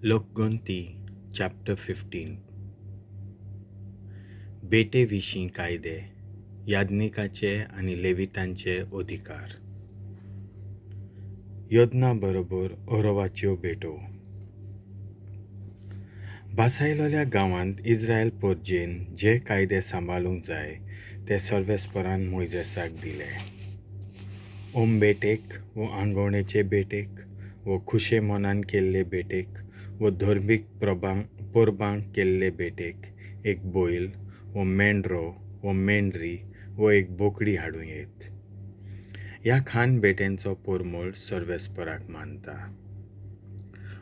लोकगंती chapter 15. बेटे विशीं कायदे, याज्ञिकाचे आनी लेवितांचे अधिकार. योजना बरोबर ओरोवाच्यो भेटो. भासायलोल्या गांवांत इस्रायल पोरजेन जे कायदे सांबाळूंक जाय ते सर्वेस्परान मोयजेसाक दिले. ओम बेटेक वो आंगवणेचे बेटेक वो खुशे मनान केल्ले बेटेक वो धर्मीक परबांक केल्ले बेटेक एक बैल वो मेंढरो वो मेंढरी वो एक बोकडी हाडूं येत. ह्या खान बेटेंचो परमळ सर्वेस्पराक मानता.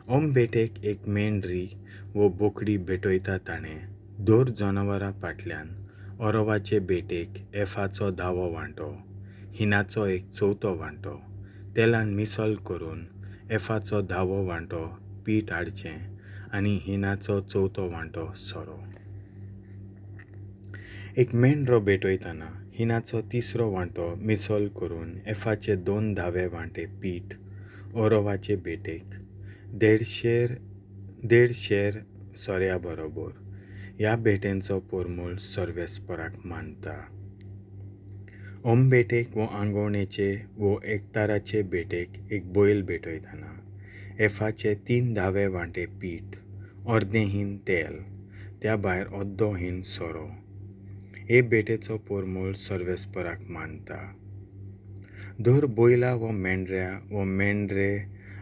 ओम बेटेक एक मेंढरी वो बोकडी भेटयता ताणें दर जनावरा फाटल्यान ओरोवाचे बेटेक एफाचो धावो वांटो, हिनाचो एक चवथो वांटो तेलान मिसल करून एफाचो धावो वांटो पीठ हाडचें आनी हिनाचो चवथो वांटो सोरो. एक मेंढरो भेटयतना हिनाचो तिसरो वांटो मिसल करून एफाचे 2 धावे वांटे पीठ ओरोवाचे बेटेक 1.5 शेर सोऱ्या बरोबर. ह्या बेटेंचो परमळ सर्वेस्पराक मानता. ओम बेटेक वो आंगवणेचे वो एकताराचे बेटेक एक बैल भेटयतना एफाचे 3 धावे वांटे पीठ, अर्दें हिन तेल, त्या भायर अर्दो हिन सोरो. हे बेटेचो परमळ सर्वेस्पराक मानता. दर बैला वो मेंढऱ्या वो मेंढरे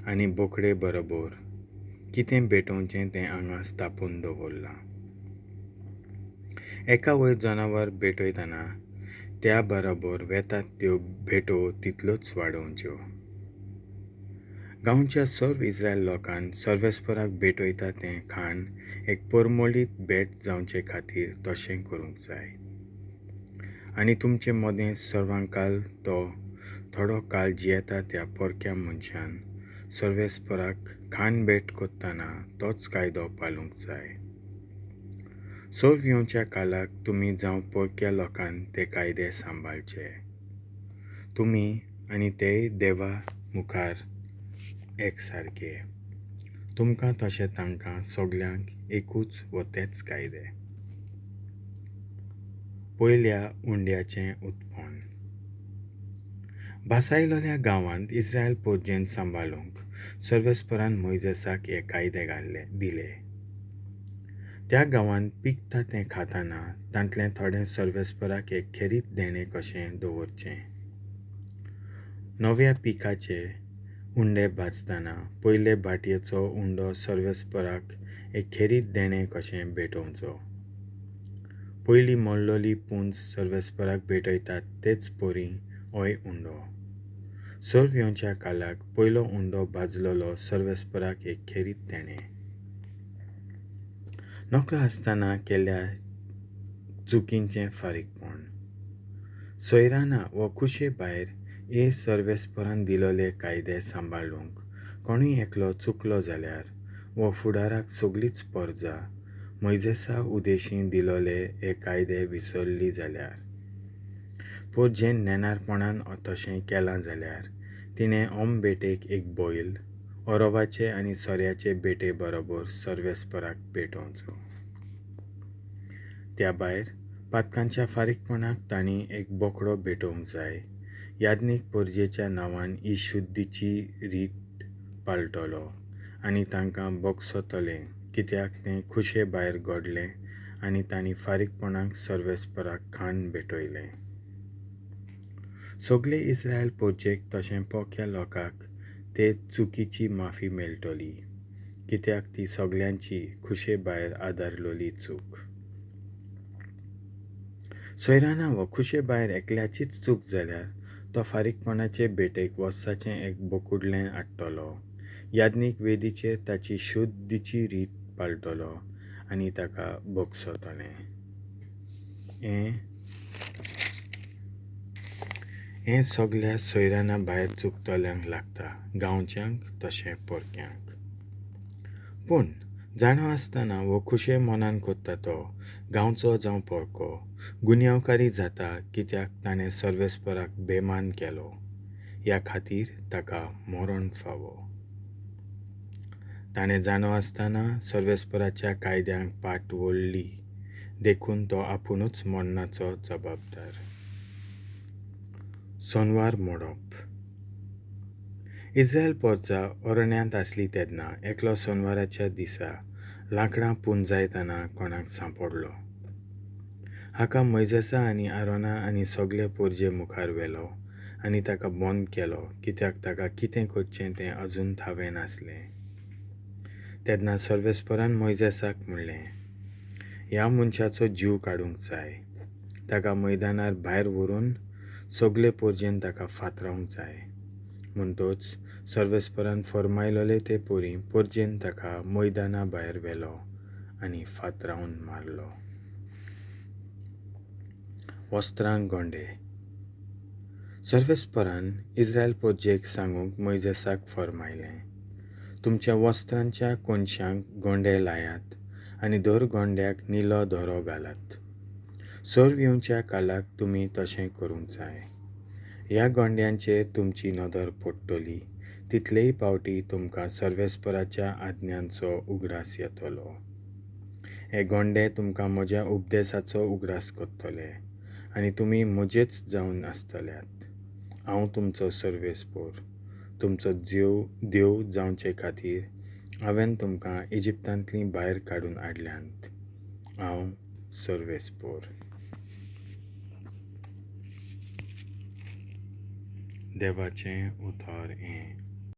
आनी बोकडे बरोबर कितें भेटोवचें तें हांगा स्थापून दवरलां. एका वयर जनावर भेटयतना त्या बरोबर वेतात त्यो भेटो तितल्योच वाडोवच्यो. गांवच्या सर्व इस्रायल लोकान सर्वेस्पराक भेटयता तें खाण एक परमळीत भेट जावचे खातीर तशें करूंक जाय. आनी तुमचे मदें सर्वांकाल तो थोडो काळ जियेता त्या परक्या मनशान सर्वेस्पराक खाण भेट करतना तोच कायदो पाळूंक जाय. सर्व येवच्या काळाक तुमी जावं परक्या लोकान ते कायदे सांबाळचे. तुमी आनी तेय देवा मुखार एक सारके. तुमकां तशें तांकां सगल्यांक एकूच वो तेच कायदे. पयल्या उंड्याचें उत्पन्न. भासायलोल्या गांवांत इस्रायल पोरजेन सांबाळूंक सर्वेस्परान मोयजेसाक हे कायदे घाल्ले दिले. त्या गांवांत पिकता तें खाताना तांतलें थोडें सर्वेस्पराक एक खेरीत देणें कशें दवरचें. नव्या पिकाचे उंडे भाजतना पयले भाटयेचो उंडो सर्वेस्पराक एक खेरीत देणें कशें भेटोवचो. पयली मोडलोली पुंज सर्वेस्पराक भेटयतात तेच परी होय उंडो. सर्व येवच्या काळाक पयलो उंडो भाजलेलो सर्वेस्पराक एक खेरीत देणें. नकळो आसतना केल्ल्या चुकींचें फारीकपण. सोयराना वो खुशे भायर हे सर्वेस्परान दिलोले कायदे सांबाळूंक कोणूय एकलो चुकलो जाल्यार वो फुडाराक सगळीच परजा मोयजेसा उदेशी दिलोले हे कायदे विसरली जाल्यार पोरजेन नेणारपणान तशें केलां जाल्यार तिणें ओम बेटेक एक बैल ओरोवाचे आनी सोऱ्याचे बेटे बरोबर सर्वेस्पराक भेटोवचो. त्या भायर पातकांच्या फारीकपणाक तांणी एक बोकडो भेटोवंक जाय. याज्ञीक पोरजेच्या नांवान ही शुद्धीची रीत पाळटलो आनी तांकां बोगसतलें कित्याक तें खुशे भायर घडलें आनी तांणी फारीकपणाक सर्वेस्पराक खाण भेटयलें. सगळे इस्रायल पोरजेक तशें पोक्या लोकांक ते चुकीची माफी मेळटली कित्याक ती सगळ्यांची खुशे भायर आदारलोली चूक. सोयराना वो खुशे भायर एकल्याचीच चूक जाल्यार तो फारीकपणाचे बेटेक वर्साचें एक बोकुडलें हाडटलो. याज्ञीक वेदीचेर ताची शुद्धीची रीत पाळटलो आनी ताका बोगसतलें. हें सगल्या सोयराना भायर चुकतल्यांक लागता, गांवच्यांक तशें परक्यांक. पूण जाणा आसतना वो खुशे मनान करता तो गांवचो जावं परको गुन्यांवकारी जाता कित्याक ताणें सर्वेस्पराक बेमान केलो. ह्या खातीर ताका मरण फावो. ताणें जाणो आसतना सर्वेस्पराच्या कायद्यांक पाट वळ्ळी, देखून तो आपुणूच मरणाचो जबाबदार. सोनवार मोडप. इस्रायल पोरजा अरण्यांत आसली तेन्ना एकलो सोनवाराच्या दिसा लांकडां पुंजायतना कोणाक सांपडलो. हाका मोयजेसा आनी आरोना आनी सगळे पोरजे मुखार व्हेलो आनी ताका बंद केलो, कित्याक ताका कितें करचें तें अजून थावें नासलें. तेन्ना सर्वेस्परान मोयजेसाक म्हणलें, ह्या मनशाचो जीव काडूंक जाय. ताका मैदानार भायर व्हरून सगळे पोरजेन ताका फातरावंक जाय. म्हणटच सर्वेस्परान फर्मायलोले ते परी पोरजेन ताका मैदाना भायर व्हेलो आनी फातरावन मारलो. वस्त्रांक गोंडे. सर्वेस्परान इस्रायल पोरजेक सांगूंक मोयजेसाक फर्मायलें, तुमच्या वस्त्रांच्या कोनशांक गोंडे लायात आनी दर गोंड्याक निलो दोरो घालात. सर्व येवच्या काळाक तुमी तशें करूंक जाय. ह्या गोंड्यांचेर तुमची नदर पडटली तितलेय पावटी तुमकां सर्वेस्पराच्या आज्ञांचो उगडास येतलो. हे गोंडे तुमकां म्हज्या उपदेसाचो उगडास करतले आनी तुमी म्हजेच जावन आसतल्यात. हांव तुमचो सर्वेस्पोर, तुमचो देव जावचे खातीर हांवें तुमकां इजिप्तांतलीं भायर काडून हाडल्यांत. हांव सर्वेस्पोर. देवाचें उतर हें.